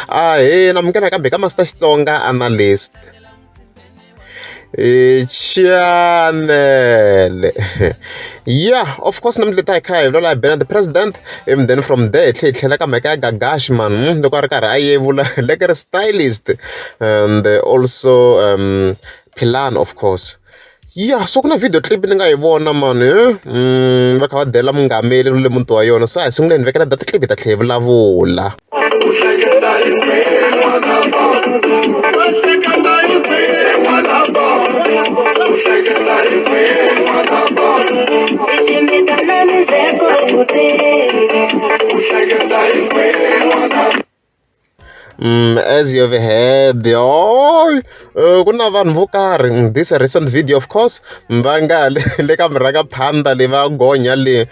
Ahee namukela nakambe ka Master Xitsonga Analyst chanele ya of course namuntlha leti a hi kha hi vulavula hi Benny the President ivi then from there hi tlhela hi tlhela ka mhaka ya Gagash man loko a ri karhi a yevula Lekker Stylist and also Philani of course. Ya so ku na video clip ni nga yi vona mani va kha va dela mungameli le muti wa yona se a hi sunguleni vekela data clip hi ta tlhela hi vulavula. As you have heard ku na vanhu vo karhi this recent video of course va nga le le ka murhangaphandha leyi va gonya le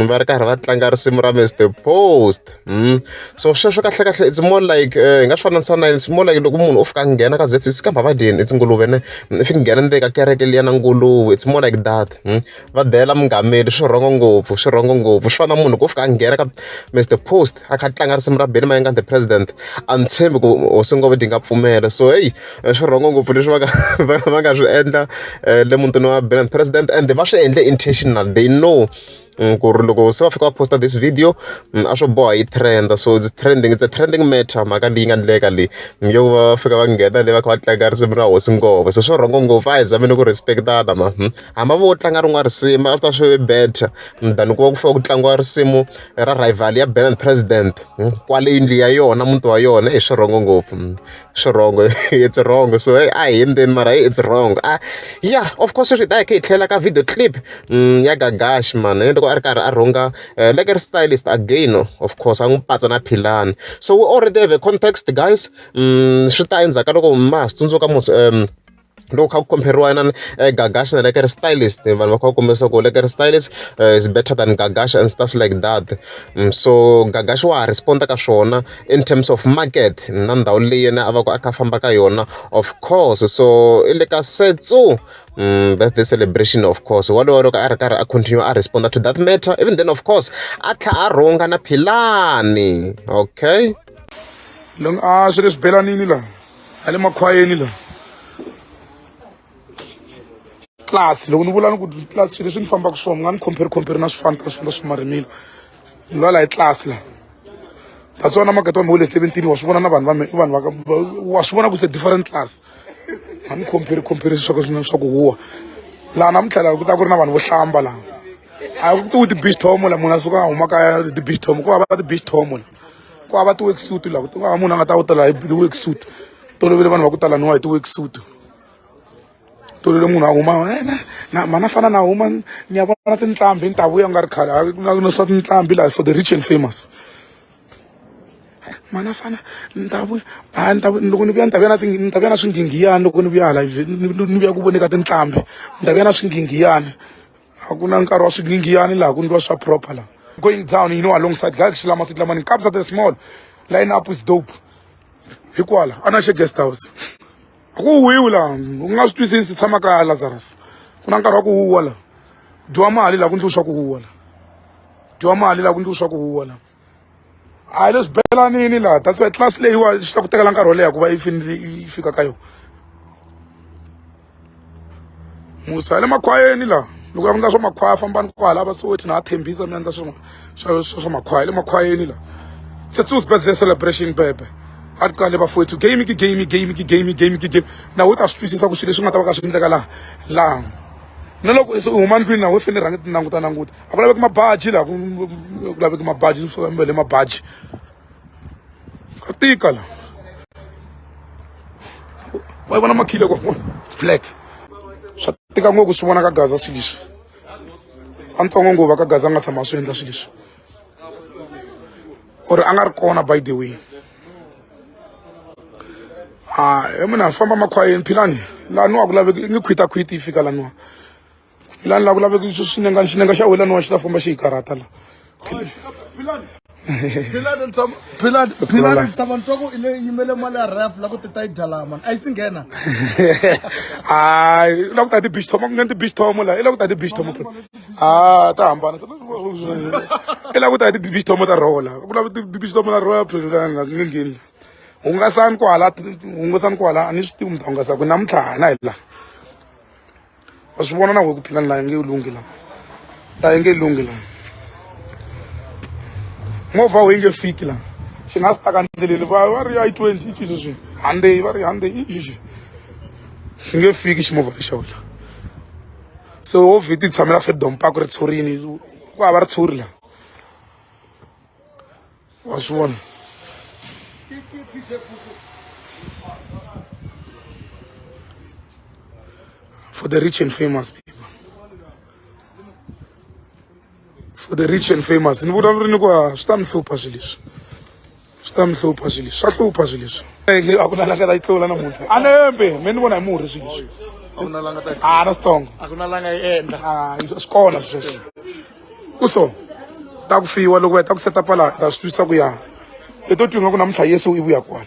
va ri karhi va tlanga risimu ra Mister Post so sweswo kahlekahle it's more like hi nga swi fananisa na it's more like loko munhu o fika a nghena ka Z_C_C kambe a va dyeni it's nguluve ne i fika nghena ndzeni ka kereke liya na nguluve it's more like that. Va dela mungameli swi wrong ngopfu swi wrong ngopfu swi fana na munhu ko fika a nghena ka Mister Post a kha a tlanga risimu ra Benny Mayengani the president a ni tshembi ku hosi ngove dyi nga pfumela so heyi swi wrong ngopfu leswi va nga va nga swi endla le mutini wa Benny the president and va swi endle intentional they know ku ri loko se va fika va post-a this video a swo boha yi trend so it's trending it's a trending matter mhaka leyi nga endleka leyi yo va fika va nghena le va kha va tlanga risimu ra hosi ngove so swi wrong ngopfu a hi zameni ku respect-ana ma hambi vo tlanga rin'wana risimu a swi ta swi better than ku va ku fika ku tlangiwa risimu ra rival ya Ben president kwale yindlu ya yona muti wa yona i swi wrong ngopfu swi wrong it's wrong so hey a hi ndzeni mara hey it's wrong a yeah of course sweswi hi ta hi kha hi tlhela ka video clip ya Gagash man loko a ri karhi a rhunga Lekker Stylist again of course a n'wi patsa na Philani so we already have a context guys swi ta endzhaku ka loko ma ha swi tsundzuka mos loko kha ku compare-riwa na Gagash na Lekker Stylist vanhu va kha va kombisa ku Lekker Stylist is better than Gagash and stuff like that so Gagash wa ha respond ka swona in terms of market na ndhawu leyi yena a va ku a kha a famba ka yona of course so i le ka Setso birthday celebration of course walowo loko a ri karhi a continue a respond to that matter even then of course a tlhela a rhunga na Philani okay. Loko a swi le swibelanini laha a le makhwayeni la tlasi loko ni vula ni ku tlasi swilo leswi ni fambaka swona mi nga ni compare compare na swifanta swi famba swi marimile ni lwala hi tlasi la that's why na makete wa mi wa le 17 wa swi vona na vanhu va vanhu va wa swi vona ku se different class a ni compare compare swa ku swa ku huwa laha namuntlha laha ku ta ku ri na vanhu vo hlamba laha a ku tiwi ti-beach tomo la munhu a suka a huma kaya ti-beach tomo ku hava ti-beach tomo la ku hava ti-work suit laha ku hava munhu a nga ta ku tala hi ti-work suit tolovele vanhu va ku tala niwa hi ti-work suit tolovele munhu a huma eh, na mana fana na huma ni ya vona tinqambi ni ta vuya nga ri khale na swa tinqambi laha for the rich and famous mana fana ni ta vuya a ni ta loko ni vuya ni ta vuya na ni ta vuya na swinghingiyani loko ni vuya hala ni vuya ku voneka tinqambi ni ta vuya na swinghingiyani a ku na nkarhi wa swinghingiyani laha ku ndliwa swa proper laha going down you know alongside guys lama siku lamani kabza the small line up is dope hikwala a na xe guest house a ku huwiwi laha u nga swi twisisi tshama kaya lazarus ku na nkarhi wa ku huwa laha dyiwa mali laha ku ndliwa swa ku huwa laha dyiwa mali laha ku ndliwa swa ku huwa laha a hi leswi belanini laha that's why class leyiwa swi ta ku tekela nkarhi wo leha ku va yi yi fika ka yona musa ya le makhwayeni laha loko ya ku endla swa makhwaya fambani kwala va Soweto na Tembisa mi endla swa swa swa makhwaya le makhwayeni laha Setsu's birthday celebration bebe a ri qale bafowethu game ki game game ki game game ki game na u ta swi twisisa ku swilo leswi nga ta va ka swi endleka laha laha na loko se u huma ndlwini na we fanele rhange ti languta languta a ku laveki mabaji laha ku laveki mabaji swo mbele mabaji ka tika la wa yi vona makhile ko it's black swa tika ngopfu swi vona ka gaza swilo leswi a ntsongo ngopfu ka gaza a nga tshama a swi endla swilo leswi or a nga ri kona by the way a he munhu a famba makhwayeni philani laha niwa ku laveki ni khwitakhwiti yi fika laniwa Philani la ku laveki xinenga xinenga xa wena niwa xi ta famba xi yi karhata la. Philani Philani ni tshama Philani Philani ni tshama ni twa ku i le yimele mali ya ref la ku ti ta yi dya laha mani a yi si nghena. Hayi i la ku ta ti beach tom a ku ngheni ti beach tom la i la ku ta ti beach tom ah ta hambana i la ku ta ti beach tom ta rola ku lava ti beach tom ta rola Philani la nge ngheni. Hungasani kwala, hungasani kwala, a ni swi tivi mi ta hungasa ku namuntlha hina hi la. Wa swi vona na wehe ku philani laha yi nge lunghi la. Laha yi nge lunghi la. Movha wu yi nge fiki la. Xi nga swi taka ndleleni va va ri i 20 i xi sweswi. Handei va ri handei i xi. Xi nge fiki ximovha lexa wena. Se wo vheti tshamela Freedom Park ritshurini ku hava ritshuri la. Wa swi vona? For the rich and famous people. For the rich and famous. Ni vula ri ni ku swi ta mi hlupha swilo leswi. Swi ta mi hlupha swilo leswi. Swa hlupha swilo leswi. A ku na la nga ta yi tlula namuntlha. A nembe, me ni vona hi murhi swilo leswi. A ku na la nga ta A na switsongo. A ku na la nga yi endla. A swi kona sweswo. Ku so ta ku fiwa loko va heta ku setup laha ta swi twisisa ku ya i to twi nga ku namuntlha yesu i vuya kwala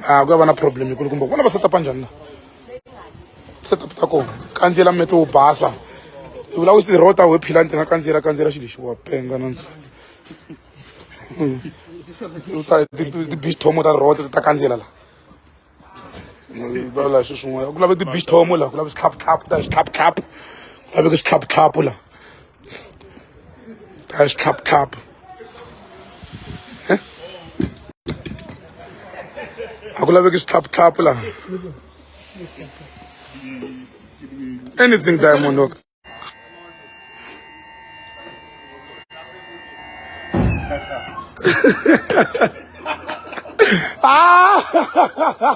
a ku ya va na problem yikulu kumbe vona va setup njhani na setup ta kona kandziyela mete wo basa i vula ku tirota we philani ti nga kandziyela kandziyela xilo lexi wa penga nandzu ti-beach tomo ta rota ti ta kandziyela la vulavula hi swilo swin'wana ku lave ti-beach tom la ku lave switlhaputlhapu ta switlhaputlhapu ku laveke switlhaputlhapu la ta switlhaputlhapu a ku laveki switlhaputlhapu la anything diamond okay. Ah!